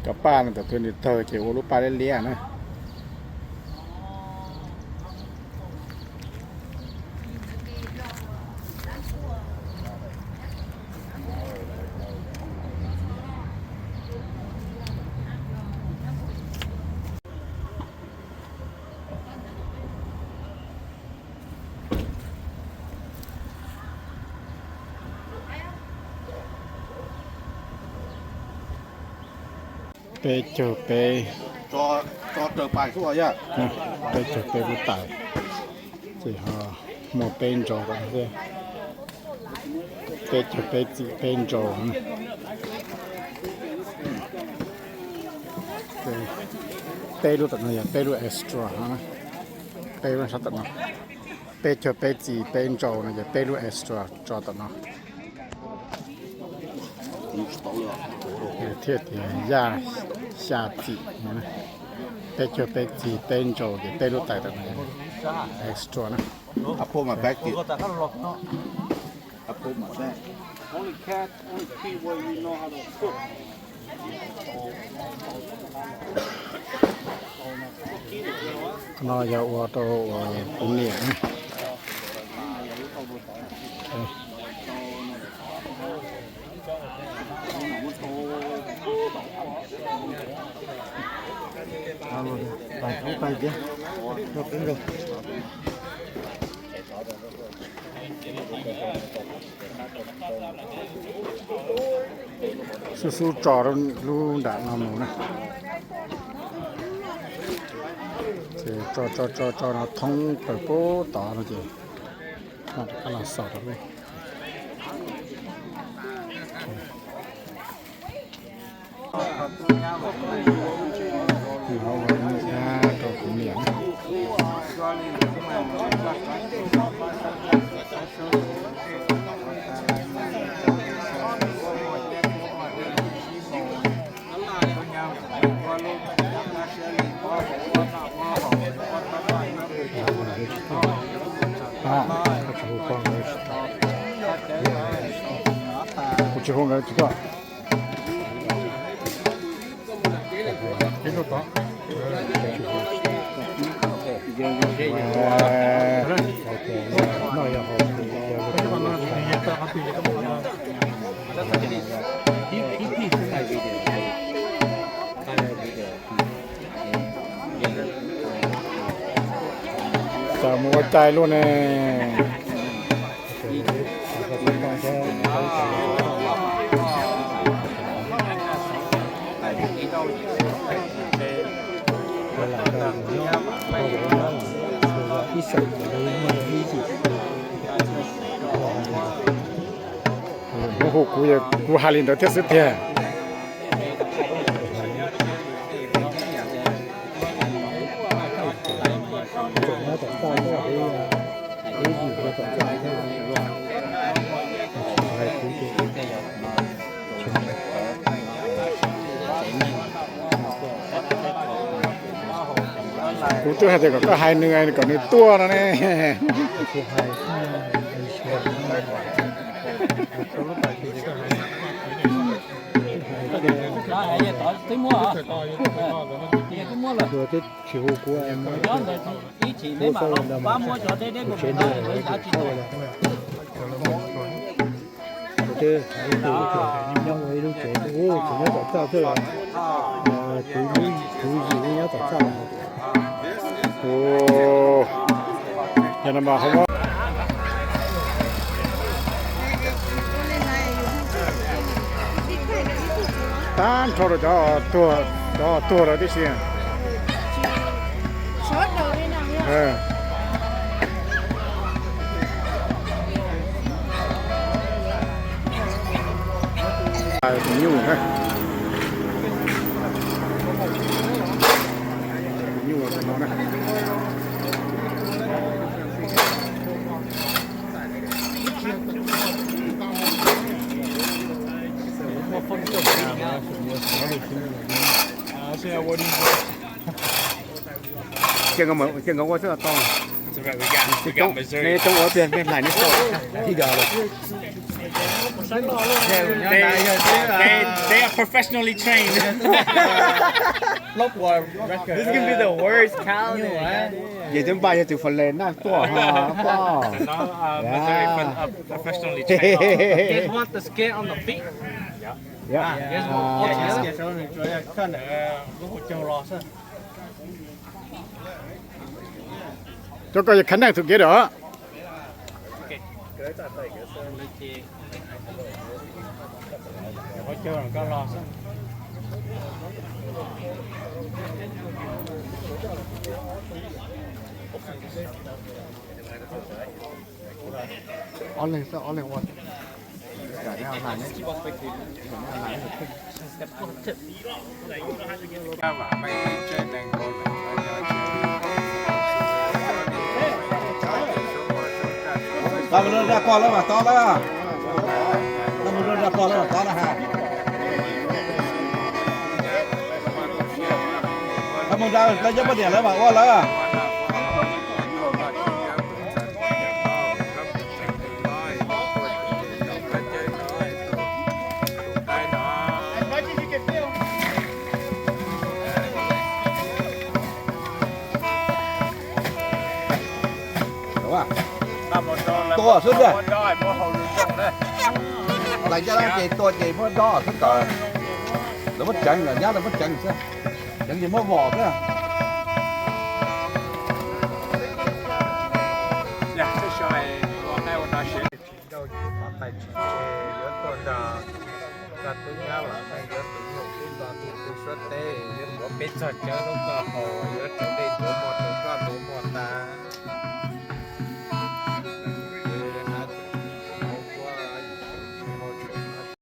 Cov paj no tam twg nws tawg ces ua lub paj liab liab na. Peb caug peb, peb caug peb lub tais, ces ho muaj peb nrau, peb caug peb txim peb nrau. Peb lub tom no yog peb lub extra, peb lub sab tom no. Peb caug peb txim peb nrau no ces peb lub extra tso tom no. Thiaj tias yaj xya txim no. Peb caug peb txim peb nrau ces peb lub tais tom no extra na. No yog ua rau uas kuv niam. Xub xub tso lub nram no mus na. Ces tso tso tso tso no thoob plaws pub tod no ces rov qab los xaus rau lub. Rau kuv niam. Kuv tsis hu nkawd tsis tuaj. Txawm mus ua cai luaj ne. Hu kuv, kuv hais li ntawd thiab xwb tiag. Kuv twb hais tias kom koj hais nws, kom nws tuaj no ne. Tsis hu kuv, kuv tsev ntawd kuv tsis tau lawm. Kuv twb hais ib tug nyob ua ib lub tsev, tseem nyob tom txaj xwb, kuv, kuv yim nyob tom txaj. Yog no mas ho muab tag nrho rau cov tuag, cov tuag lawm tib si. Tus nyuj na. Tus nyuj tus no na. Cia nkawd ua xwb tau. Neb coob ua pliag mej hlais neb tau. They, they, they are professionally trained. This is gonna be the worst calorie. Ces twb npaj yog tus Fales naj tuaj ho poj. No, uh, Missouri fun-, uh, professionally trained. You guys want the skin on the feet? Yeah. You guys want all together? Cov koj yog khab neeg thaum kev rau. Ob leeg xwb, ob leeg ua. Mus rau zaj pog lawm mas tob lawm. Mus rau zaj pog lawm mas tob lawm ha. Mus rau zaj pog niam lawm mas ua lawm. Tua xwb ntag. Lais caj dab ces tua ces muab dob xwb kom lawv muab tseev, lawv nyab lawv muab tseev xwb. Tseev ces muab vom xwb. Tsis nkauj tsis pov tais tsis tseg, yuav tuaj nrog koj tub nyab los nej yuav tus nyuj tub ntxo tub tub suab teb, yuav tuav peb txog cawv lub koj haus, yuav rau dej tuav mos rau koj tuav mos tas.